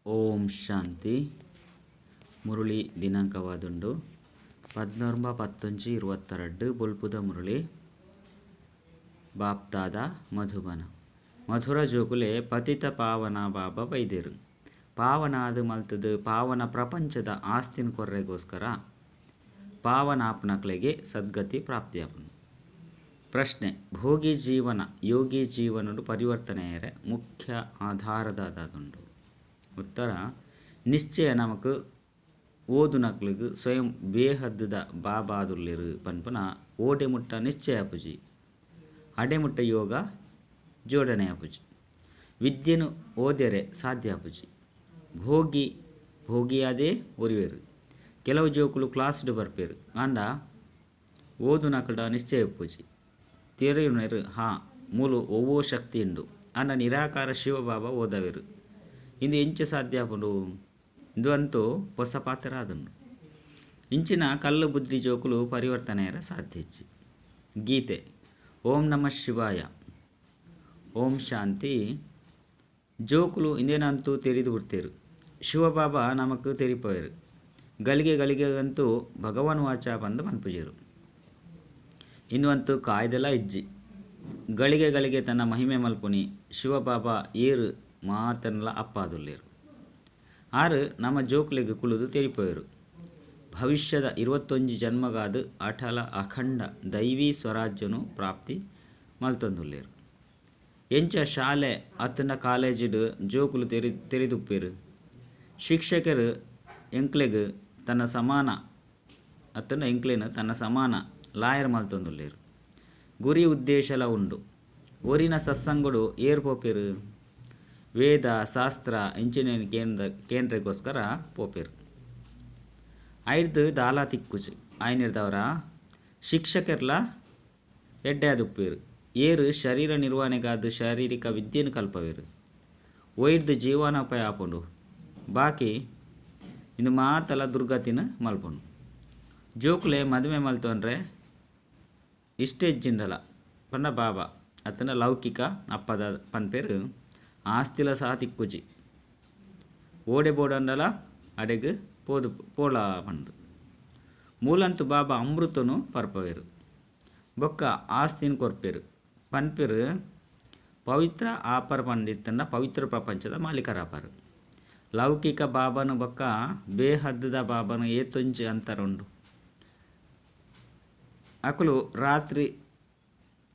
ಓಂ ಶಾಂತಿ. ಮುರಳಿ ದಿನಾಂಕವಾದುಂಡು 19-11-22. ಬೊಲ್ಪುದ ಮುರಳಿ, ಬಾಪ್ತಾದ, ಮಧುಬನ. ಮಧುರ ಜೋಕುಲೆ, ಪತಿತ ಪಾವನ ಬಾಬಾ ಬೈದೇರು ಪಾವನಾದ ಮಲ್ತದ ಪಾವನ ಪ್ರಪಂಚದ ಆಸ್ತಿನ ಕೊರ್ರೆಗೋಸ್ಕರ ಪಾವನಾಪ್ನಕ್ಲೆಗೆ ಸದ್ಗತಿ ಪ್ರಾಪ್ತಿಯಾಪುನು. ಪ್ರಶ್ನೆ: ಭೋಗಿ ಜೀವನ ಯೋಗಿ ಜೀವನಡು ಪರಿವರ್ತನೆಯರೆ ಮುಖ್ಯ ಆಧಾರದಾದುಂಡು. ಉತ್ತರ: ನಿಶ್ಚಯ ನಮಕ್ ಓದುನಕ್ಲೆಗ್ ಸ್ವಯಂ ಬೇಹದ್ದ ಬಾಬಾದುಲ್ಲೆರ್ ಪನ್ಪುನ ಓಡೆ ಮುಟ್ಟ ನಿಶ್ಚಯ ಆಪುಜಿ ಅಡೆ ಮುಟ್ಟ ಯೋಗ ಜೋಡಣೆ ಆಪುಜಿ. ವಿದ್ಯೆನ್ ಓದೆರೆ ಸಾಧ್ಯ ಆಪುಜಿ. ಭೋಗಿ ಭೋಗಿಯಾದೇ ಒರಿವೆರ್. ಕೆಲವು ಜೋಕುಲು ಕ್ಲಾಸ್ ಡ್ ಬರ್ಪೆರ್ ಆಂಡ ಓದುನಕಲ್ಡ ನಿಶ್ಚಯ ಇಪ್ಪುಜಿ. ತೆರಿಯುನೆರ್ ಹಾ ಮೂಲು ಒವ್ವೋ ಶಕ್ತಿ ಉಂಡು ಆಂಡ ನಿರಾಕಾರ ಶಿವ ಬಾಬಾ ಓದವೆರ್ ಇಂದು ಎಂಚ ಸಾಧ್ಯ ಆಪುಂಡು ಇಂದು ಅಂತೂ ಪೊಸ ಪಾತೆರ ಆದುಂಡು. ಇಂಚಿನ ಕಲ್ಲು ಬುದ್ಧಿ ಜೋಕುಲು ಪರಿವರ್ತನೆಯರ ಸಾಧ್ಯ ಇಜ್ಜಿ. ಗೀತೆ. ಓಂ ನಮಃ ಶಿವಾಯ. ಓಂ ಶಾಂತಿ. ಜೋಕುಲು ಇಂದೇನಂತೂ ತೆರಿದು ಬಿಡ್ತೇರು. ಶಿವಬಾಬಾ ನಮಕ್ ತೆರಿಪವೆರ್. ಗಳಿಗೆ ಗಳಿಗೆಗಂತೂ ಭಗವಾನ್ ವಾಚ ಪಂದ್ ಪನ್ಪುಜೆರ್. ಇಂದು ಅಂತೂ ಕಾಯ್ದೆಲ ಇಜ್ಜಿ. ಗಳಿಗೆ ಗಳಿಗೆ ತನ್ನ ಮಹಿಮೆ ಮಲ್ಪುನಿ ಶಿವಬಾಬಾ ಏರ್ ಮಾತೆರ್ನಲ ಅಪ್ಪ ಆದುಲ್ಲೆರ್. ಆರ್ ನಮ ಜೋಕುಲೆಗ್ ಕುಲ್ಲುದು ತೆರಿಪಾವೆರ್. ಭವಿಷ್ಯದ 21 ಜನ್ಮಗಾದ್ ಅಟಲ ಅಖಂಡ ದೈವೀ ಸ್ವರಾಜ್ಯೊನು ಪ್ರಾಪ್ತಿ ಮಲ್ತೊಂದುಲ್ಲೆರ್. ಎಂಚ ಶಾಲೆ ಅತ್ತ್ಂಡ ಕಾಲೇಜಿಡ್ ಜೋಕುಲು ತೆರಿದುಪ್ಪೆರ್. ಶಿಕ್ಷಕೆರ್ ಎಂಕ್ಲೆಗ್ ತನ್ನ ಸಮಾನ ಅತ್ತ್ಂಡ ಎಂಕ್ಲೆನ್ ತನ್ನ ಸಮಾನ ಲಾಯರ್ ಮಲ್ತೊಂದುಲ್ಲೆರ್. ಗುರಿ ಉದ್ದೇಶಲ ಉಂಡು. ಒರಿನ ಸತ್ಸಂಗಡ್ ಏರ್ ಪೋಪೆರ್? ವೇದ, ಶಾಸ್ತ್ರ ಇಂಚಿನೆನ್ ಕೇಂದ್ರಗೋಸ್ಕರ ಪೋಪೆರ್. ಐರ್ದ್ ದಾಲ ತಿಕ್ಕುಜಿ. ಆಯಿನೆಡ್ದಾವರ ಶಿಕ್ಷಕೆರ್ಲ ಎಡ್ಡೆ ಆದುಪ್ಪೆರ್. ಏರ್ ಶರೀರ ನಿರ್ವಹಣೆಗಾದ್ ಶಾರೀರಿಕ ವಿದ್ಯೆನ್ ಕಲ್ಪವೆರ್. ಒಯಿರ್ದ್ ಜೀವನೋಪಾಯ ಆಪುಂಡು. ಬಾಕಿ ಇಂದು ಮಾತಲ ದುರ್ಗತಿನ್ ಮಲ್ಪುಂಡು. ಜೋಕುಲೆ ಮದಿಮೆ ಮಲ್ತೊನ್ರೆ ಇಷ್ಟ ಇಜ್ಜಿಂಡಲ ಪಂಡ ಬಾಬಾ ಅತ್ತ್ಂಡ ಲೌಕಿಕ ಅಪ್ಪದ ಪನ್ಪೆರ್ ಆಸ್ತಿಲ ಸಹ ತಿಕ್ಕುಜಿ. ಓಡೆ ಬೋಡಂಡಲ ಅಡೆಗ್ ಪೋದು ಪೋಲ ಪಂದ್. ಮೂಲಂತು ಬಾಬಾ ಅಮೃತನು ಪರ್ಪವೆರ್. ಬೊಕ್ಕ ಆಸ್ತಿನ್ ಕೊರ್ಪೆರ್. ಪನ್ಪೆರ್ ಪವಿತ್ರ ಆಪರ್ ಪಂದಿತ್ತಂಡ ಪವಿತ್ರ ಪ್ರಪಂಚದ ಮಾಲೀಕರಾಪರ್. ಲೌಕಿಕ ಬಾಬಾನು ಬೊಕ್ಕ ಬೇಹದ್ದ ಬಾಬಾನು ಏತೊಂಜಿ ಅಂತರ ಉಂಡು. ಅಕುಲು ರಾತ್ರಿ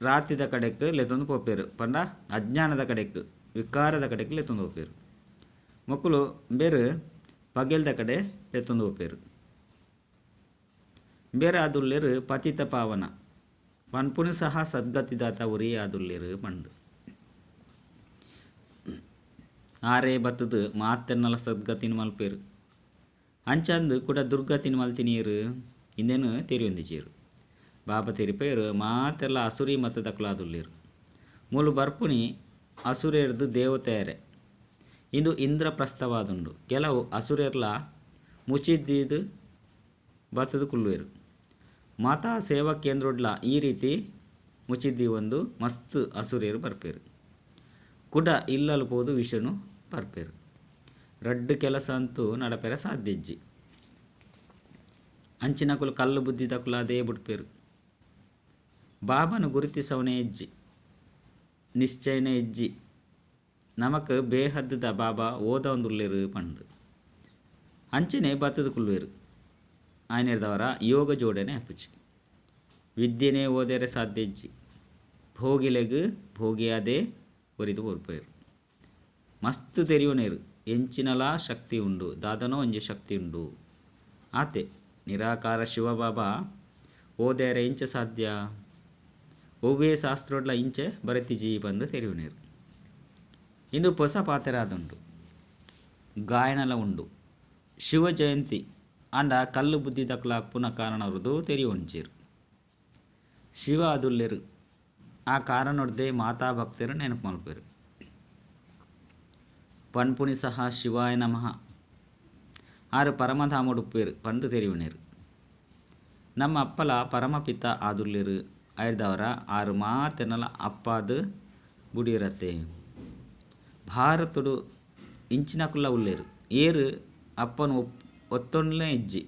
ರಾತಿದ ಕಡೆಕ್ ಲೆತೊಂದು ಪೋಪೆರ್ ಪಂಡ ಅಜ್ಞಾನದ ಕಡೆಕ್ ವಿಕಾರದ ಕಡೆಕ್ ಲೆತೊಂದು ಪೋಪೆರ್. ಮೊಕುಲು ಬೇರ್ ಪಗೆಲ್ದ ಕಡೆ ಲೆತೊಂದು ಪೋಪೆರ್. ಬೇರ್ ಆದುಲ್ಲೆರ್ ಪತಿತ ಪಾವನ ಪನ್ಪುನಿ ಸಹ ಸದ್ಗತಿದಾತ ಒರಿಯೇ ಆದುಲ್ಲೆರ್ ಪಂದ್. ಆರೇ ಬತ್ತುದು ಮಾತೆರ್ನಲ ಸದ್ಗತಿನ್ ಮಲ್ಪೆರ್. ಅಂಚಂದ್ ಕುಡ ದುರ್ಗತಿನ್ ಮಲ್ತಿನೀರ್ ಇಂದೆನ್ ತೆರಿಯೊಂದಿಜೆರ್. ಬಾಬಾ ತೆರಿಪೆರ್ ಮಾತೆರ್ಲ ಅಸುರಿ ಮತದಕುಲಾದುಲ್ಲೆರ್. ಮೂಲು ಬರ್ಪುನಿ ಅಸುರೆರ್ದ್ ದೇವತೆಯರೇ. ಇಂದು ಇಂದ್ರಪ್ರಸ್ಥವಾದುಂಡು. ಕೆಲವು ಅಸುರೆರ್ಲ ಮುಚ್ಚಿದೀದ್ ಬತ್ತುದು ಕುಲ್ಲುವೆರ್. ಮಾತಾ ಸೇವಾ ಕೇಂದ್ರಡ್ಲ ಈ ರೀತಿ ಮುಚ್ಚಿದೀವೊಂದು ಮಸ್ತ್ ಅಸುರೆರ್ ಬರ್ಪೆರ್. ಕುಡ ಇಲ್ಲಲ್ ಪೋದು ವಿಷನು ಪರ್ಪೆರ್. ರಡ್ಡ್ ಕೆಲಸ ಅಂತೂ ನಡಪೆರೆ ಸಾಧ್ಯ ಇಜ್ಜಿ. ಅಂಚಿನಕುಲು ಕಲ್ಲು ಬುದ್ಧಿದಕುಲಾದೇ ಬುಡ್ಪೆರ್. ಬಾಬಾನ್ ಗುರುತಿಸವನೇ ಇಜ್ಜಿ. ನಿಶ್ಚಯನೇ ಇಜ್ಜಿ. ನಮಕ್ ಬೇಹದ್ದ ಬಾಬಾ ಓದೊಂದುಲ್ಲೆರ್ ಪಂದ್. ಅಂಚನೆ ಬತ್ತುದು ಕುಲ್ಲುವೆರ್. ಆಯಿನೆಡ್ದಾವರ ಯೋಗ ಜೋಡಣೆ ಆಪುಜಿ. ವಿದ್ಯೆನೇ ಓದೆರೆ ಸಾಧ್ಯ ಇಜ್ಜಿ. ಭೋಗಿಲೆಗ್ ಭೋಗಿಯಾದೇ ಒರಿದು ಪೋಪೆರ್. ಮಸ್ತ್ ತೆರಿಯುನೇರ್ ಎಂಚಿನಲ ಶಕ್ತಿ ಉಂಡು ದಾದನೋ ಒಂಜಿ ಶಕ್ತಿ ಉಂಡು. ಆತೆ ನಿರಾಕಾರ ಶಿವಬಾಬಾ ಓದೆರೆ ಎಂಚ ಸಾಧ್ಯ. ಒವ್ವೇ ಶಾಸ್ತ್ರಡ್ಲ ಇಂಚ ಬರೆತಿಜಿ ಪಂದ್ ತೆರಿಯುನೇರ್. ಇಂದು ಪೊಸ ಪಾತೆರ ಆದುಂಡು. ಗಾಯನಲ ಉಂಡು. ಶಿವ ಜಯಂತಿ ಆಂಡ ಕಲ್ಲು ಬುದ್ಧಿದಕುಲಾಪುನ ಕಾರಣೊರ್ದು ತೆರಿಯೊಂಜೆರ್. ಶಿವ ಆದುಲ್ಲೆರ್. ಆ ಕಾರಣೊರ್ದೇ ಮಾತಾ ಭಕ್ತೆರ್ ನೆನಪು ಮಲ್ಪುವೆರ್. ಪನ್ಪುನಿ ಸಹ ಶಿವಾಯ ನಮಃ. ಆರ್ ಪರಮಧಾಮಡ್ ಉಪ್ಪುವೆರ್ ಪಂದ್ ತೆರಿಯುನೆರ್. ನಮ್ಮ ಅಪ್ಪಲ ಪರಮಪಿತ ಆದುಲ್ಲೆರ್ ಐರ್ದಾವರ ಆರ್ ಮಾತೆರ್ನಲ ಅಪ್ಪಾದ್ ಬುಡಿಯೆರತೆ. ಭಾರತೊಡು ಇಂಚಿನಕುಲ್ಲ ಉಲ್ಲೆರ್. ಏರ್ ಅಪ್ಪನು ಒತ್ತೊಂಡ್ಲೇ ಇಜ್ಜಿ.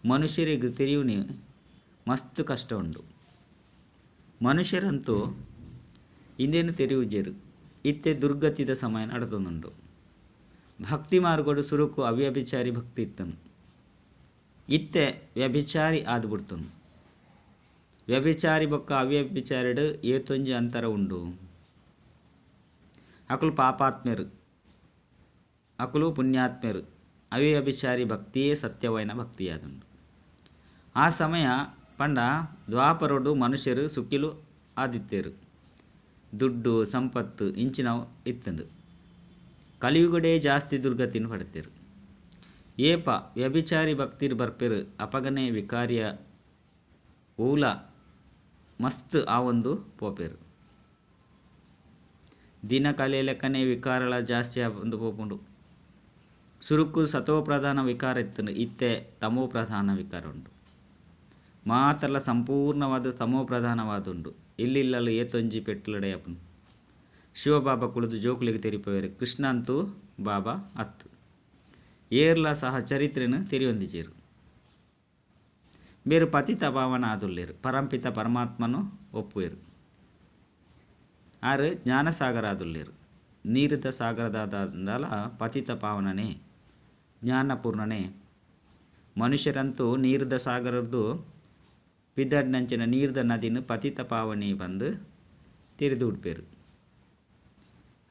ಮನುಷ್ಯರಿಗೆ ತೆರಿಯುನಿ ಮಸ್ತ್ ಕಷ್ಟ ಉಂಡು. ಮನುಷ್ಯರಂತೂ ಇಂದೇನು ತೆರಿಯುಜೆರು. ಇತ್ತೆ ದುರ್ಗತಿದ ಸಮಯ ನಡತೊಂದುಂಡು. ಭಕ್ತಿ ಮಾರ್ಗಡು ಸುರುಕು ಅವ್ಯಭಿಚಾರಿ ಭಕ್ತಿ ಇತ್ತನು. ಇತ್ತೆ ವ್ಯಭಿಚಾರಿ ಆದ್ ಬುಡ್ತುನು. ವ್ಯಭಿಚಾರಿ ಬೊಕ್ಕ ಅವ್ಯಭಿಚಾರಿಡು ಏತೊಂಜಿ ಅಂತರ ಉಂಡು. ಅಕುಲು ಪಾಪಾತ್ಮೆರು ಅಕುಲು ಪುಣ್ಯಾತ್ಮೆರು. ಅವ್ಯಭಿಚಾರಿ ಭಕ್ತಿಯೇ ಸತ್ಯವಾಯಿನ ಭಕ್ತಿಯಾದುಂಡು. ಆ ಸಮಯ ಪಂಡ ದ್ವಾಪರಡು ಮನುಷ್ಯರು ಸುಖಿಲು ಆದಿತ್ತೆರು. ದುಡ್ಡು ಸಂಪತ್ತು ಇಂಚಿನವು ಇತ್ತುಂಡು. ಕಲಿಯುಗಡೇ ಜಾಸ್ತಿ ದುರ್ಗತಿನ ಪಡೆತೆರು. ಏಪ ವ್ಯಭಿಚಾರಿ ಭಕ್ತಿರ್ ಬರ್ಪೆರು ಅಪಗನೆ ವಿಕಾರ್ಯ ಓಲ ಮಸ್ತ್ ಆವೊಂದು ಪೋಪೆರು. ದಿನ ಕಲೆಲಕನೆ ವಿಕಾರಲ ಜಾಸ್ತಿ ಆವೊಂದು ಪೋಪುಂಡು. ಸುರುಕು ಸತೋ ಪ್ರಧಾನ ವಿಕಾರ ಇತ್ತುಂಡು, ಇತ್ತೆ ತಮೋ ಪ್ರಧಾನ ವಿಕಾರ ಉಂಡು. ಮಾತ್ರಲ ಸಂಪೂರ್ಣವಾದ ತಮೋ ಪ್ರಧಾನವಾದುಂಡು. ಇಲ್ಲಿಲ್ಲಲು ಏತೊಂಜಿ ಪೆಟ್ಲುಡಯಪುನು. ಶಿವಬಾಬಾ ಕುಳಿದು ಜೋಕುಲಿಗೆ ತೆರಿಪವೇರು ಕೃಷ್ಣ ಅಂತೂ ಬಾಬಾ ಅತ್ತು. ಏರ್ಲ ಸಹ ಚರಿತ್ರೆನು ತೆರಿಯೊಂದಿಜೇರು. ಮೇರು ಪತಿತ ಭಾವನ ಆದುಲ್ಲೇರು. ಪರಂಪಿತ ಪರಮಾತ್ಮನು ಒಪ್ಪುವೇರು. ಆರು ಜ್ಞಾನಸಾಗರ ಆದುಲ್ಲೇರು. ನೀರಿದ ಸಾಗರದಾದಂದಲ ಪತಿತ ಪಾವನನೇ ಜ್ಞಾನಪೂರ್ಣನೇ. ಮನುಷ್ಯರಂತೂ ನೀರಿದ ಸಾಗರದ್ದು ಪಿದಡ್ನಂಚಿನ ನೀರ್ದ ನದಿನ ಪತಿತ ಪಾವನಿ ಬಂದು ತೆರೆದು ಉಡ್ಪೇರು.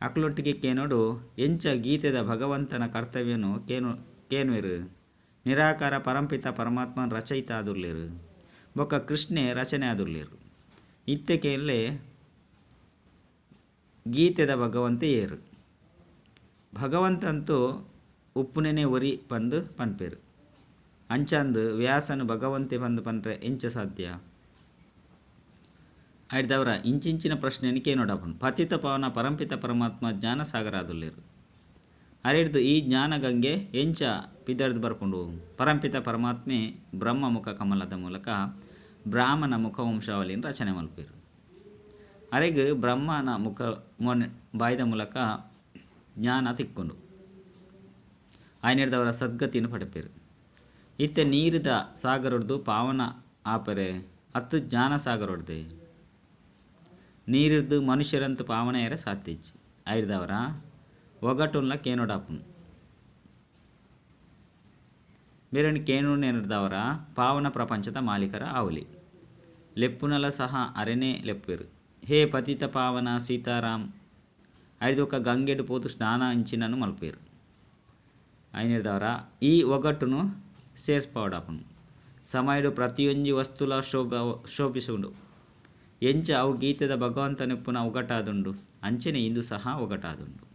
ಅಕ್ಲೊಟ್ಟಿಗೆ ಕೇನೋಡು ಎಂಚ ಗೀತೆದ ಭಗವಂತನ ಕರ್ತವ್ಯನು ಕೇನುವೆರು. ನಿರಾಕಾರ ಪರಂಪಿತ ಪರಮಾತ್ಮನ ರಚಯಿತ ಆದುಲ್ಲೇರು. ಬೊಕ್ಕ ಕೃಷ್ಣೆ ರಚನೆ ಆದುಲ್ಲೇರು. ಇತ್ತೆ ಕೇನ್ಲೆ ಗೀತೆದ ಭಗವಂತ ಏರು. ಭಗವಂತಂತೂ ಉಪ್ಪುನೆನೆ ಒರಿ ಪಂದು ಪನ್ಪೇರು. ಅಂಚಂದು ವ್ಯಾಸನು ಭಗವಂತೆ ಪಂದು ಪನ್ರೆ ಎಂಚ ಸಾಧ್ಯ. ಆಯ್ದವರ ಇಂಚಿಂಚಿನ ಪ್ರಶ್ನೆಯನ್ನು ಕೇನೋಡಪನು. ಪತಿತ ಪವನ ಪರಂಪಿತ ಪರಮಾತ್ಮ ಜ್ಞಾನಸಾಗರ ಆದುಲ್ಲೇರು. ಅರೆಡ್ದು ಈ ಜ್ಞಾನಗಂಗೆ ಎಂಚ ಪಿದರ್ದು ಬರ್ಪುಂಡು. ಪರಂಪಿತ ಪರಮಾತ್ಮೆ ಬ್ರಹ್ಮ ಮುಖ ಕಮಲದ ಮೂಲಕ ಬ್ರಾಹ್ಮಣ ಮುಖವಂಶಾವಳಿಯನ್ನು ರಚನೆ ಮಲ್ಪೇರು. ಅರೆಗ್ ಬ್ರಹ್ಮನ ಮುಖ ಮೊನೆ ಬಾಯ್ದ ಮೂಲಕ ಜ್ಞಾನ ತಿಕ್ಕೊಂಡು ಆಯ್ನೆಡ್ದವರ ಸದ್ಗತಿಯನ್ನು ಪಡೆಪೇರು. ಇತ್ತೆ ನೀರಿದ ಸಾಗರೊಡ್ದು ಪಾವನ ಆಪರೆ ಅತ್ತು ಜ್ಞಾನ ಸಾಗರೊಡ್ದೆ. ನೀರಿದ್ದು ಮನುಷ್ಯರಂತೂ ಪಾವನ ಏರ ಸಾಧ್ಯಜ್ಜಿ. ಐರ್ದವರ ಒಗಟುನ್ಲ ಕೇನೋಡಾಪುನು. ಮೇರನ್ ಕೇನುನೆರ್ದವರ ಪಾವನ ಪ್ರಪಂಚದ ಮಾಲೀಕರ ಆವಲಿ. ಲೆಪ್ಪುನಲ ಸಹ ಅರೆನೇ ಲೆಪ್ಪೇರು. ಹೇ ಪತಿತ ಪಾವನ ಸೀತಾರಾಮ್ ಐದೊಕ್ಕ ಗಂಗೆಡು ಪೋತು ಸ್ನಾನ ಅಂಚಿನನು ಮಲ್ಪೇರು. ಐನಿರ್ದವರ ಈ ಒಗಟ್ಟುನು ಸೇರ್ಸ್ಪಾವಡಾಪುನು. ಸಮಯಡು ಪ್ರತಿಯೊಂಜಿ ವಸ್ತುಲ ಶೋಭಿಸುಂಡು. ಎಂಚ ಅವು ಗೀತೆದ ಭಗವಂತನೆಪ್ಪುನ ಒಗಟಾದುಂಡು ಅಂಚನೆ ಇಂದು ಸಹ ಒಗಟಾದುಂಡು.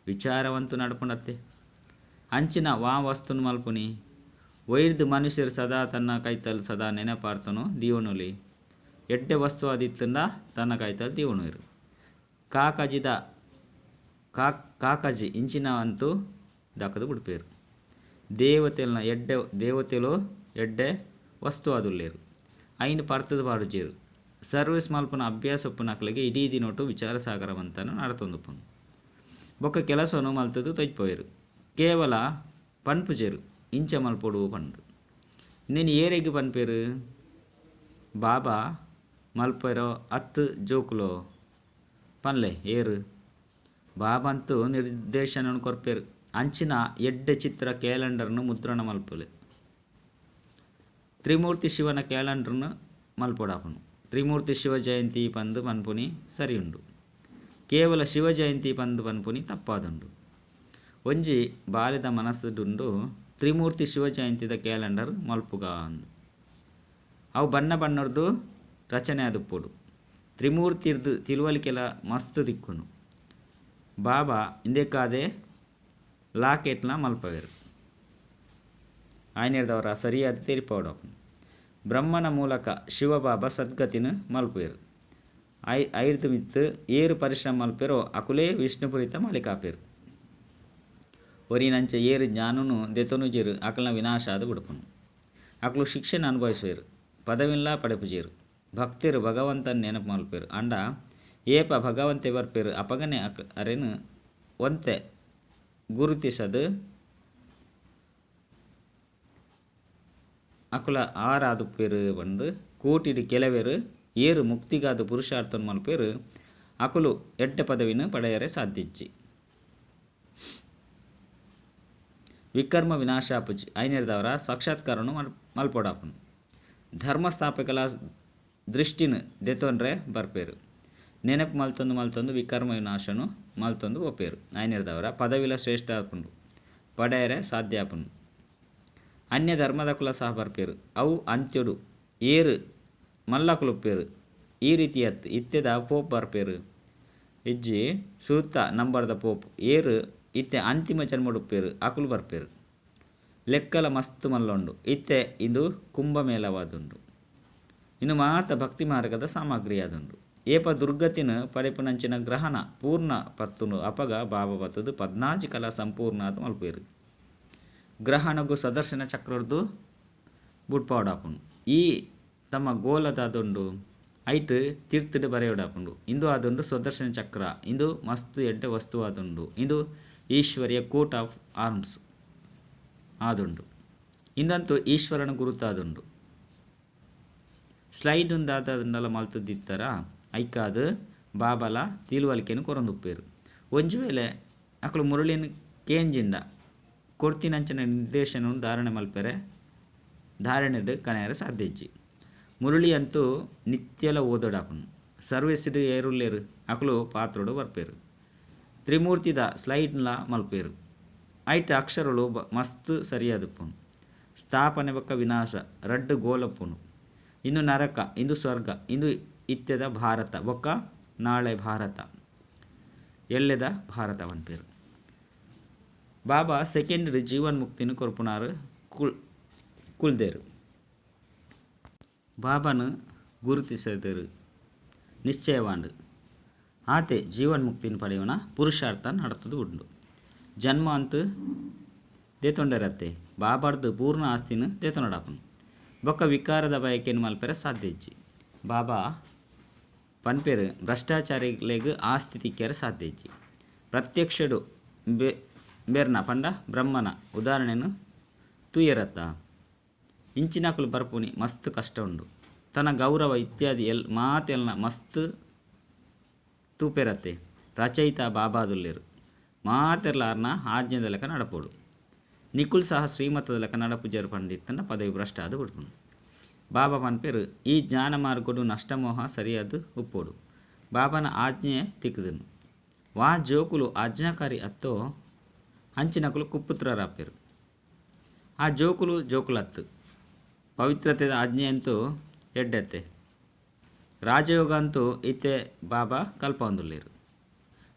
ವಿಚಾರವಂತು ನಡಪುಂಡತ್ತೆ. ಅಂಚಿನ ವಾ ವಸ್ತುನು ಮಲ್ಪುನಿ ವೈರ್ದು ಮನುಷ್ಯರು ಸದಾ ತನ್ನ ಕೈತಲ್ ಸದಾ ನೆನಪಾರ್ತನು ದೀವನುಲಿ. ಎಡ್ಡೆ ವಸ್ತು ಆದಿತ್ತಂಡ ತನ್ನ ಕೈತಲ್ ದೀವನುರು. ಕಾಕಜಿದ ಕಾಕಜಿ ಇಂಚಿನ ಅಂತೂ ದಕ್ಕದು ಬಿಡ್ಪೇರು. ದೇವತೆಲ್ನ ಎಡ್ಡೆ ದೇವತೆಲು ಎಡ್ಡೆ ವಸ್ತು ಆದುಲ್ಲೇರು. ಐನು ಪರ್ತದ ಪಾಡುಜೇರು. ಸರ್ವಿಸ್ ಮಲ್ಪುನ ಅಭ್ಯಾಸ ಉಪ್ಪುನಕ್ಲೆಗೆ ಇಡೀ ದಿನೊಟು ವಿಚಾರಸಾಗರವಂತನು ನಡತೊಂದುಪ್ಪುನು. ಬೊಕ್ಕ ಕೆಲಸವನ್ನು ಮಲ್ತದು ತೊಯ್ಪೋಯರು. ಕೇವಲ ಪನ್ಪುಜೇರು ಇಂಚ ಮಲ್ಪೊಡು ಪಂದು. ನೀನು ಏರೆಗ್ ಪನ್ಪೇರು ಬಾಬಾ ಮಲ್ಪೆರೋ ಅತ್ತು ಜೋಕುಲೋ ಪನ್ಲೆ ಏರು. ಬಾಬಂತೂ ನಿರ್ದೇಶನವನ್ನು ಕೊರ್ಪೇರು. ಅಂಚಿನ ಎಡ್ಡೆ ಚಿತ್ರ ಕ್ಯಾಲೆಂಡರ್ನು ಮುದ್ರಣ ಮಲ್ಪಲೆ. ತ್ರಿಮೂರ್ತಿ ಶಿವನ ಕ್ಯಾಲೆಂಡರ್ನು ಮಲ್ಪೊಡಾಪುನು. ತ್ರಿಮೂರ್ತಿ ಶಿವ ಜಯಂತಿ ಪಂದು ಪನ್ಪುನಿ ಸರಿಯುಂಡು. ಕೇವಲ ಶಿವ ಜಯಂತಿ ಪಂದು ಪನ್ಪುನಿ ತಪ್ಪಾದುಂಡು. ಒಂಜಿ ಬಾಲ್ಯದ ಮನಸ್ಸುಡುಂಡು ತ್ರಿಮೂರ್ತಿ ಶಿವ ಜಯಂತಿದ ಕ್ಯಾಲೆಂಡರ್ ಮಲ್ಪುಗ ಅಂದು. ಅವು ಬಣ್ಣ ಬಣ್ಣರ್ದು ರಚನೆ ಆದುಪ್ಪೊಡು. ತ್ರಿಮೂರ್ತಿರ್ದು ತಿಳುವಳಿಕೆಲ ಮಸ್ತ್ ದಿಕ್ಕುನು. ಬಾಬಾ ಇಂದೆಕಾದೆ ಲಾಕೆಟ್ಲ ಮಲ್ಪವೇರು. ಆಯ್ನೆರ್ದವರ ಸರಿಯಾದ ತೆರಿಪಾವಡಾಪುನು. ಬ್ರಹ್ಮನ ಮೂಲಕ ಶಿವಬಾಬಾ ಸದ್ಗತಿನ ಮಲ್ಪುವೆರು. ಐರ್ದು ಮಿತ್ತು ಏರು ಪರಿಶ್ರಮ ಮಲ್ಪೆರೋ ಅಕುಲೇ ವಿಷ್ಣುಪುರಿತ ಮಾಲಿಕಾಪೇರು. ಒರಿನಂಚ ಏರು ಜ್ಞಾನನು ದೆತೊನುಜೆರು ಅಕಲ್ನ ವಿನಾಶ ಆದ ಬಿಡುಪುನು. ಅಕುಲು ಶಿಕ್ಷಣ ಅನುಭವಿಸುವೆರು. ಪದವಿನ್ಲಾ ಪಡೆಪುಜೇರು. ಭಕ್ತರು ಭಗವಂತನ ನೆನಪು ಮಲ್ಪೇರು. ಅಂಡ ಏಪ ಭಗವಂತೆ ಬರ್ಪೇರು ಅಪಗನೆ ಅರೆನು ಒಂತೆ ಗುರುತಿಸದು ಅಕುಲ ಆರಾದುಪ್ಪೇರು ಪಂದು ಕೋಟಿಡ್ ಕೆಲವೇರು ಏರು ಮುಕ್ತಿಗಾದ ಪುರುಷಾರ್ಥನ್ ಮಲ್ಪೇರು ಅಕುಲು ಎಡ್ಡೆ ಪದವಿನ ಪಡೆಯರೆ ಸಾಧ್ಯಜ್ಜಿ. ವಿಕರ್ಮ ವಿನಾಶಾಪುಜಿ ಐನೇರ್ದವರ ಸಾಕ್ಷಾತ್ಕಾರನು ಮಲ್ಪೊಡಾಪುನು. ಧರ್ಮಸ್ಥಾಪಕಲ ದೃಷ್ಟಿನ ದೆತೊನ್ರೆ ಬರ್ಪೇರು. ನೆನಪು ಮಲ್ತೊಂದು ಮಲ್ತೊಂದು ವಿಕರ್ಮ ವಿನಾಶನು ಮಲ್ತೊಂದು ಒಪ್ಪೇರು. ಐನೇರ್ದವರ ಪದವಿಲ ಶ್ರೇಷ್ಠ ಆಪುಂಡು ಪಡೆಯರೆ ಸಾಧ್ಯ ಆಪುಂಡು. ಅನ್ಯ ಧರ್ಮದ ಕುಲ ಸಹ ಬರ್ಪೇರು. ಅವು ಅಂತ್ಯಡು ಏರು ಮಲ್ಲಕುಲುಪ್ಪೇರು ಈ ರೀತಿಯತ್ ಇತ್ತೆದ ಪೋಪ್ ಬರ್ಪೇರು. ಇಜ್ಜಿ ಸುರುತ ನಂಬರ್ದ ಪೋಪ್ ಏರು ಇತ್ತೆ ಅಂತಿಮ ಜನ್ಮಡುಪ್ಪೇರು ಅಕುಲು ಬರ್ಪೇರು. ಲೆಕ್ಕಲ ಮಸ್ತ್ ಮಲ್ಲೊಂಡು ಇತ್ತೆ ಇಂದು ಕುಂಭಮೇಳವಾದುಂಡು. ಇಂದು ಮಾತ ಭಕ್ತಿ ಮಾರ್ಗದ ಸಾಮಗ್ರಿ ಆದುಂಡು. ಏಪ ದುರ್ಗತಿನ ಪಡೆಪುನಂಚಿನ ಗ್ರಹಣ ಪೂರ್ಣ ಪತ್ತುಂಡು ಅಪಗ ಬಾಬಾ ಬತ್ತದು 14 ಕಲಾ ಸಂಪೂರ್ಣ ಆದ್ ಮಲ್ಪೇರು. ಗ್ರಹಣಗು ಸದರ್ಶನ ಚಕ್ರದ್ದು ಬುಡ್ಪಾವಡಾಪುಂಡು. ಈ ತಮ್ಮ ಗೋಲದಾದುಂಡು ಐಟ್ ತೀರ್ಥಡು ಬರೆಯೋಡಾಪುಂಡು. ಇಂದು ಆದುಂಡು ಸುದರ್ಶನ ಚಕ್ರ. ಇಂದು ಮಸ್ತ್ ಎಡ್ಡೆ ವಸ್ತು ಆದುಂಡು. ಇಂದು ಈಶ್ವರಿಯ ಕೋಟ್ ಆಫ್ ಆರ್ಮ್ಸ್ ಆದುಂಡು. ಇಂದಂತೂ ಈಶ್ವರನ ಗುರುತಾದುಂಡು. ಸ್ಲೈಡ್ ಉಂದಾದ ಮಲ್ತದಿತ್ತರ ಐಕಾದು ಬಾಬಲ ತಿಳುವಳಿಕೆನು ಕೊರೊಂದುಪ್ಪೇರು. ಒಂಜಿ ವೇಳೆ ಅಕುಲು ಮುರಳಿನ ಕೇಂಜಿಂದ ಕೊರ್ತಿನಂಚಿನ ನಿರ್ದೇಶನವನ್ನು ಧಾರಣೆ ಮಲ್ಪೆರೆ ಧಾರಣೆಡ್ ಕಣೆಯರೆ ಸಾಧ್ಯ ಇಜ್ಜಿ. ಮುರಳಿ ಅಂತೂ ನಿತ್ಯಲ ಓದೋಡಾಪುನು. ಸರ್ವಿಸ್ಡ್ ಏರುಲ್ಲೇರು ಅಕುಲು ಪಾತ್ರೊಡು ಬರ್ಪೇರು. ತ್ರಿಮೂರ್ತಿದ ಸ್ಲೈಡ್ಲ ಮಲ್ಪೇರು. ಐಟ್ ಅಕ್ಷರಳು ಮಸ್ತ್ ಸರಿಯಾದುಪ್ಪುನು. ಸ್ಥಾಪನೆ ಬೊಕ್ಕ ವಿನಾಶ ರಡ್ಡು ಗೋಲಪ್ಪುನು. ಇಂದು ನರಕ ಇಂದು ಸ್ವರ್ಗ ಇಂದು ಇತ್ತೆದ ಭಾರತ ಬೊಕ್ಕ ನಾಳೆ ಭಾರತ ಎಲ್ಲೆದ ಭಾರತ ಪನ್ಪೇರು. ಬಾಬಾ ಸೆಕೆಂಡ್ ಜೀವನ್ ಮುಕ್ತಿನ ಕೊರ್ಪುನಾರು ಕುಲ್ದೇರು. ಬಾಬಾನು ಗುರುತಿಸದರು ನಿಶ್ಚಯವಾಂಡು. ಆತೆ ಜೀವನ್ ಮುಕ್ತಿನ ಪಡೆಯುವನ ಪುರುಷಾರ್ಥ ನಡತದು ಉಂಡು. ಜನ್ಮ ಅಂತ ದೇತೊಂಡರತ್ತೆ ಬಾಬಾರ್ದು ಪೂರ್ಣ ಆಸ್ತಿನ ದೇತೊಂಡಾಪನು. ಬೊಕ್ಕ ವಿಕಾರದ ಬಯಕೆಯನ್ನು ಮಲ್ಪೆರೆ ಸಾಧ್ಯ ಇಜ್ಜಿ. ಬಾಬಾ ಪನ್ಪೇರು ಭ್ರಷ್ಟಾಚಾರಿಲೆಗ್ ಆಸ್ತಿ ತಿಕ್ಕೆರೆ ಸಾಧ್ಯ ಇಜ್ಜಿ. ಪ್ರತ್ಯಕ್ಷಡು ಬೆರ್ನ ಪಂಡ ಬ್ರಹ್ಮನ ಉದಾಹರಣೆನು ತೂಯರತ್ತ. ಇಂಚಿನಕುಲು ಬರ್ಪುನಿ ಮಸ್ತ್ ಕಷ್ಟ ಉಂಡು. ತನ್ನ ಗೌರವ ಇತ್ಯಾದಿ ಎಲ್ ಮಾತೆಲ್ನ ಮಸ್ತ್ ತೂಪೆರತ್ತೆ. ರಚಯಿತ ಬಾಬಾದುಲ್ಲೇರು ಮಾತೆರ್ಲಾರ್ನ ಆಜ್ಞೆದ ಲೆಕ್ಕ ನಡಪೋಡು. ನಿಕುಲ್ ಸಹ ಶ್ರೀಮತದ ಲೆಕ್ಕ ನಡಪುಜರು ಪಂಡಿತ್ತನ ಪದವಿ ಭ್ರಷ್ಟ ಅದು ಬಿಡ್ಪುನು. ಬಾಬಾ ಪನ್ಪೇರು ಈ ಜ್ಞಾನ ಮಾರ್ಗಡು ನಷ್ಟಮೋಹ ಸರಿಯಾದ ಉಪ್ಪೋಡು. ಬಾಬಾನ ಆಜ್ಞೆ ತಿಕ್ಕದನು. ವಾ ಜೋಕುಲು ಆಜ್ಞಾಕಾರಿ ಅತ್ತೋ ಅಂಚಿನಕುಲು ಕುಪ್ಪುತ್ರರಾಪೇರು. ಆ ಜೋಕುಲು ಜೋಕುಲತ್ತು ಪವಿತ್ರತೆದ ಆಜ್ಞೆಯಂತೂ ಎಡ್ಡೆತ್ತೆ. ರಾಜಯೋಗ ಅಂತೂ ಇತ್ತೆ ಬಾಬಾ ಕಲ್ಪೊಂದುಲ್ಲೇರು.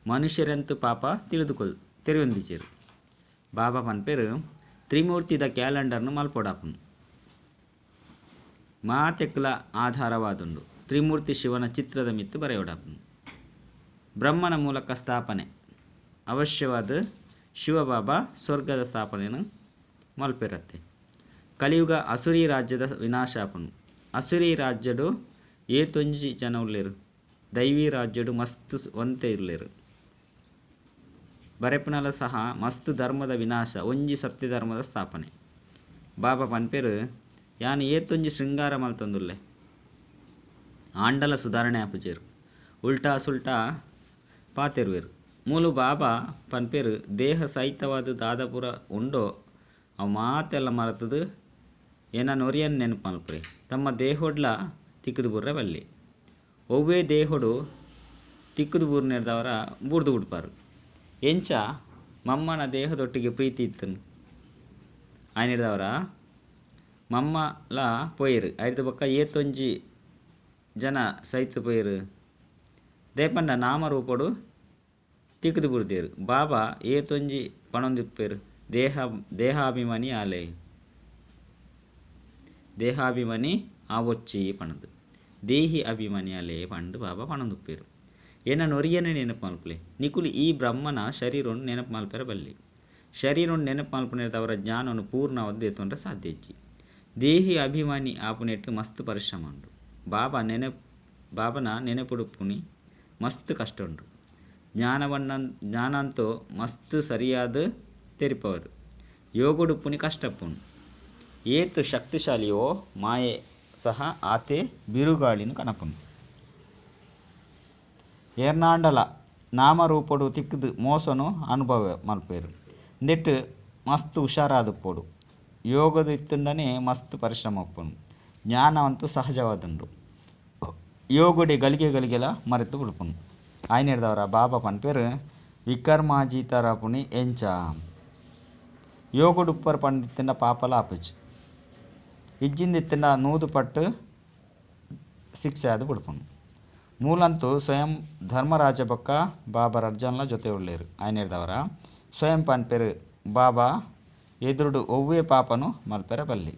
ಮನುಷ್ಯರಂತೂ ಪಾಪ ತಿಳಿದುಕೊಲ್ ತೆರೆಯೊಂದಿಚೇರು. ಬಾಬಾ ಪನ್ಪೇರು ತ್ರಿಮೂರ್ತಿದ ಕ್ಯಾಲೆಂಡರ್ನು ಮಲ್ಪೊಡಾಪುನು. ಮಾತೆಕ್ಲ ಆಧಾರವಾದುಂಡು. ತ್ರಿಮೂರ್ತಿ ಶಿವನ ಚಿತ್ರದ ಮಿತ್ತು ಬರೆಯೋಡಾಪುನು. ಬ್ರಹ್ಮನ ಮೂಲಕ ಸ್ಥಾಪನೆ ಅವಶ್ಯವಾದ ಶಿವಬಾಬಾ ಸ್ವರ್ಗದ ಸ್ಥಾಪನೆಯನ್ನು ಮಲ್ಪೆರತ್ತೆ. ಕಲಿಯುಗ ಅಸುರಿ ರಾಜ್ಯದ ವಿನಾಶಾಪನು. ಅಸುರಿ ರಾಜ್ಯಡು ಏತೊಂಜಿ ಜನ ಉಲ್ಲೇರು. ದೈವಿ ರಾಜ್ಯಡು ಮಸ್ತ್ ಒಂತೆ ಇಲ್ಲೇರು. ಬರೆಪುನಲ ಸಹ ಮಸ್ತ್ ಧರ್ಮದ ವಿನಾಶ ಒಂಜಿ ಸತ್ಯ ಧರ್ಮದ ಸ್ಥಾಪನೆ. ಬಾಬಾ ಪನ್ಪೇರು ಯಾನ್ ಏತೊಂಜಿ ಶೃಂಗಾರ ಮಲ್ತೊಂದುಲ್ಲೆ. ಆಂಡಲ ಸುಧಾರಣೆ ಆಪುಜೇರು. ಉಲ್ಟಾ ಸುಲ್ಟಾ ಪಾತೆರುವೆರು. ಮೂಲು ಬಾಬಾ ಪನ್ಪೇರು ದೇಹ ಸಹಿತವಾದ ದಾದಪುರ ಉಂಡೋ ಅವು ಮಾತೆಲ್ಲ ಮರತದು ಏನ ನೊರಿಯನ್ ನೆನಪು ಮಲ್ಪುರೆ. ತಮ್ಮ ದೇಹೊಡ್ಲ ತಿಕ್ಕುದು ಬುರ್ರೆ ಬಲ್ಲಿ. ಒವ್ವೇ ದೇಹೊಡು ತಿಕ್ಕುದು ಬೂರ್ನೆರ್ದವರ ಬೂರ್ದು ಬಿಡ್ಪಾರು. ಎಂಚ ಮಮ್ಮನ ದೇಹದೊಟ್ಟಿಗೆ ಪ್ರೀತಿ ಇತ್ತನು ಆಯ್ನಿರ್ದವರ ಮಮ್ಮಲ ಪೋಯಿರು. ಐದು ಬೊಕ್ಕ ಏತೊಂಜಿ ಜನ ಸೈತ್ ಪೋಯಿರು. ದೇಪಂಡ ನಾಮರೂಪಡು ತಿಕ್ಕುದು ಬುರ್ದೇರು. ಬಾಬಾ ಏತೊಂಜಿ ಪಣೊಂದಿಪ್ಪೇರು. ದೇಹಾಭಿಮಾನಿ ಆಲೆ ದೇಹಾಭಿಮಾನಿ ಆವೊಚ್ಚಿ ಪಣದು ದೇಹಿ ಅಭಿಮಾನಿ ಆಲೆ ಪಂಡು ಬಾಬಾ ಪಣೊಂದುಪ್ಪೇರು. ಏನ ನೊರಿಯನೆ ನೆನಪು ಮಲ್ಪಲೆ. ನಿಕುಲು ಈ ಬ್ರಹ್ಮನ ಶರೀರವನ್ನು ನೆನಪು ಮಲ್ಪೆರೆ ಬಲ್ಲಿ. ಶರೀರವನ್ನು ನೆನಪು ಮಲ್ಪುನೆರ್ದ್ ಅವರ ಜ್ಞಾನವನ್ನು ಪೂರ್ಣವಾದ ದೇತೊಂಡ್ರೆ ಸಾಧ್ಯ ಇಜ್ಜಿ. ದೇಹಿ ಅಭಿಮಾನಿ ಆಪುನೆಟ್ ಮಸ್ತ್ ಪರಿಶ್ರಮ ಉಂಡು. ಬಾಬನ ನೆನಪುಡುಪ್ಪುನಿ ಮಸ್ತ್ ಕಷ್ಟ ಉಂಡು. ಜ್ಞಾನಂತೂ ಮಸ್ತ್ ಸರಿಯಾದ ತೆರಿಪವರು. ಯೋಗಡುಪ್ಪುನಿ ಕಷ್ಟಪ್ಪುನು. ಏತ್ ಶಕ್ತಿಶಾಲಿಯೋ ಮಾಯೆ ಸಹ ಆತೆ ಬಿರುಗಾಳಿನ್ ಕನಪುಂಡು. ಏರ್ನಾಂಡಲ ನಾಮರೂಪೊಡು ತಿಕ್ಕುದು ಮೋಸೊನು ಅನುಭವ ಮಲ್ಪುವೆರ್. ಇಂದೆಟ್ ಮಸ್ತ್ ಹುಷಾರಾದುಪ್ಪೊಡು. ಯೋಗದ ಇತ್ತುಂಡನೇ ಮಸ್ತ್ ಪರಿಶ್ರಮ ಉಪ್ಪುಂಡು. ಜ್ಞಾನವಂತೂ ಸಹಜವಾದುಂಡು. ಯೋಗಡೆ ಗಳಿಗೆ ಗಳಿಗೆಲ ಮರೆತು ಬುಡ್ಪುಂಡು. ಆಯ್ನೆರ್ದವರ ಬಾಬಾ ಪನ್ಪೆರ್ ವಿಕರ್ಮಾಜೀತರಪುಣಿ ಎಂಚ ಯೋಗಡುಪ್ಪರ್ ಪಂಡಿತ್ತಂಡ ಪಾಪಲ ಆಪುಜಿ. ಇಜ್ಜಿಂದಿತ್ತಂಡ 100 ಪಟ್ಟು ಶಿಕ್ಷೆ ಆದ್ ಬುಡ್ಪುಂಡು. ಮೂಲಂತೂ ಸ್ವಯಂ ಧರ್ಮರಾಜ ಬೊಕ್ಕ ಬಾಬಾ ಅರ್ಜನ್ಲ ಜೊತೆ ಉಳ್ಳೇರು. ಆಯ್ನೆರ್ದವರ ಸ್ವಯಂ ಪನ್ಪೆರ್ ಬಾಬಾ ಎದುರುಡು ಒವ್ವೇ ಪಾಪನು ಮಲ್ಪೆರೆ ಬಲ್ಲಿ.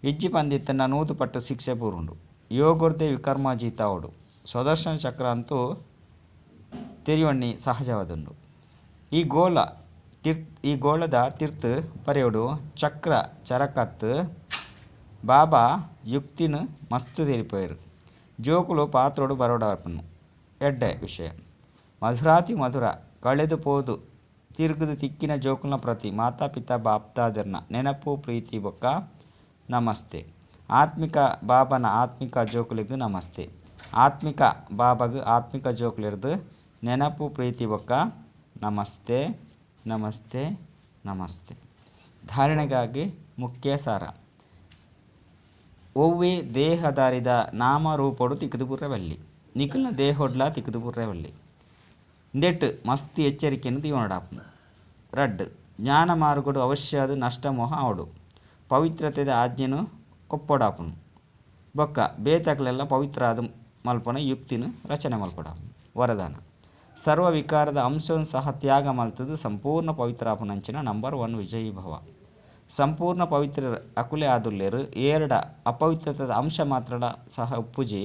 ಇಜ್ಜಿ ಪಂದಿತ್ತಂಡ 100 ಪಟ್ಟು ಶಿಕ್ಷೆ ಬೂರುಂಡು. ಯೋಗರ್ದೇ ವಿಕರ್ಮಾಜೀತಾವಡು. ಸ್ವದರ್ಶನ ಚಕ್ರ ಅಂತೂ ತೆರಿಯೊಣ್ಣಿ ಸಹಜವಾದುಂಡು. ಈ ಗೋಳ ಈ ಗೋಳದ ತಿರ್ತ್ ಬರೆಯೋಡು ಚಕ್ರ ಚರಕತ್ ಬಾಬಾ ಯುಕ್ತಿನ ಮಸ್ತ್ ತೆರಿಪೇರು. ಜೋಕುಲು ಪಾತ್ರೋಡು ಬರೋಡಾಪನು ಎಡ್ಡೆ ವಿಷಯ. ಮಧುರಾತಿ ಮಧುರ ಕಳೆದು ಪೋದು ತಿರುಗುದು ತಿಕ್ಕಿನ ಜೋಕುಲ್ನ ಪ್ರತಿ ಮಾತಾ ಪಿತಾ ಬಾಪ್ತಾದರ್ನ ನೆನಪು ಪ್ರೀತಿ ಬೊಕ್ಕ ನಮಸ್ತೆ. ಆತ್ಮಿಕ ಬಾಬನ ಆತ್ಮಿಕ ಜೋಕುಲಿಗ್ ನಮಸ್ತೆ. ಆತ್ಮಿಕ ಬಾಬಗ್ ಆತ್ಮಿಕ ಜೋಕುಲಿರ್ದು ನೆನಪು ಪ್ರೀತಿ ಬೊಕ್ಕ ನಮಸ್ತೆ ನಮಸ್ತೆ ನಮಸ್ತೆ. ಧಾರಣೆಗಾಗಿ ಮುಖ್ಯ ಸಾರ. ಒವ್ವೇ ದೇಹದಾರಿದ ನಾಮರೂಪೊಡು ತಿಕ್ಕುದು ಬುರ್ರವಲ್ಲಿ. ನಿಕಲ್ನ ದೇಹೊಡ್ಲ ತಿಕ್ಕುದು ಬುರ್ರವಲ್ಲಿ. ಇಂದೆಟ್ ಮಸ್ತ್ ಎಚ್ಚರಿಕೆಯನ್ನು ದೀವೊನಡಾಪುಂಡು. ರಡ್ಡ್ ಜ್ಞಾನ ಮಾರ್ಗಡು ಅವಶ್ಯಾದ ನಷ್ಟ ಮೋಹ ಆವಡು. ಪವಿತ್ರತೆದ ಆಜ್ಞೆನು ಒಪ್ಪೊಡಾಪುಂಡು. ಬೊಕ್ಕ ಬೇತಕ್ಲೆಲ್ಲ ಪವಿತ್ರ ಆದ್ ಮಲ್ಪುನ ಯುಕ್ತಿನ ರಚನೆ ಮಲ್ಪೊಡಾಪುಂಡು. ವರದಾನ. ಸರ್ವ ವಿಕಾರದ ಅಂಶನ್ ಸಹ ತ್ಯಾಗ ಮಲ್ತದು ಸಂಪೂರ್ಣ ಪವಿತ್ರಾಪುನಂಚಿನ ನಂಬರ್ 1 ವಿಜಯೀ ಭವ. ಸಂಪೂರ್ಣ ಪವಿತ್ರ ಅಕುಲೆ ಆದುಲ್ಲೆರ್ ಏರ್ಡ ಅಪವಿತ್ರತೆದ ಅಂಶ ಮಾತ್ರಲ ಸಹ ಉಪ್ಪುಜಿ.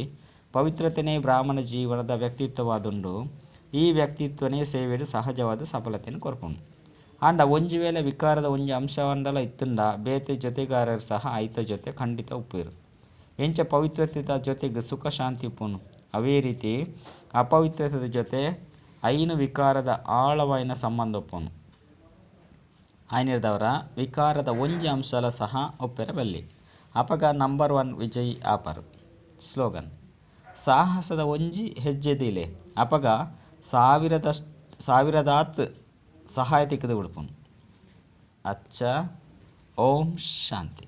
ಪವಿತ್ರತೆನೇ ಬ್ರಾಹ್ಮಣ ಜೀವನದ ವ್ಯಕ್ತಿತ್ವವಾದುಂಡು. ಈ ವ್ಯಕ್ತಿತ್ವನೇ ಸೇವೆಡ್ ಸಹಜವಾದ ಸಫಲತೆನ್ ಕೊರ್ಪುಂಡು. ಆಂಡ ಒಂಜಿ ವೇಳೆ ವಿಕಾರದ ಒಂಜಿ ಅಂಶವಾಂಡಲ ಇತ್ತುಂಡ ಬೇತೆ ಜೊತೆಗಾರರು ಸಹ ಐತ ಜೊತೆ ಖಂಡಿತ ಉಪ್ಪುವೆರ್. ಎಂಚ ಪವಿತ್ರತೆದ ಜೊತೆಗ್ ಸುಖ ಶಾಂತಿ ಉಪ್ಪುನು ಅವೇ ರೀತಿ ಅಪವಿತ್ರತೆದ ಜೊತೆ 5 ವಿಕಾರದ ಆಳವಾಯಿನ ಸಂಬಂಧ ಉಪ್ಪುನು. ಆಯ್ನೆರ್ದವರ ವಿಕಾರದ ಒಂಜಿ ಅಂಶಲ ಸಹ ಉಪ್ಪೆರೆ ಬಲ್ಲಿ. ಅಪಗ ನಂಬರ್ 1 ವಿಜಯಿ ಆಪರ್. ಸ್ಲೋಗನ್. ಸಾಹಸದ ಒಂಜಿ ಹೆಜ್ಜೆ ದೀಲೆ ಅಪಗ ಸಾವಿರದಾತ್ ಸಹಾಯ ತಿಕ್ಕುದು ಬುಡ್ಪುಂಡು. ಅಚ್ಚ ಓಂ ಶಾಂತಿ.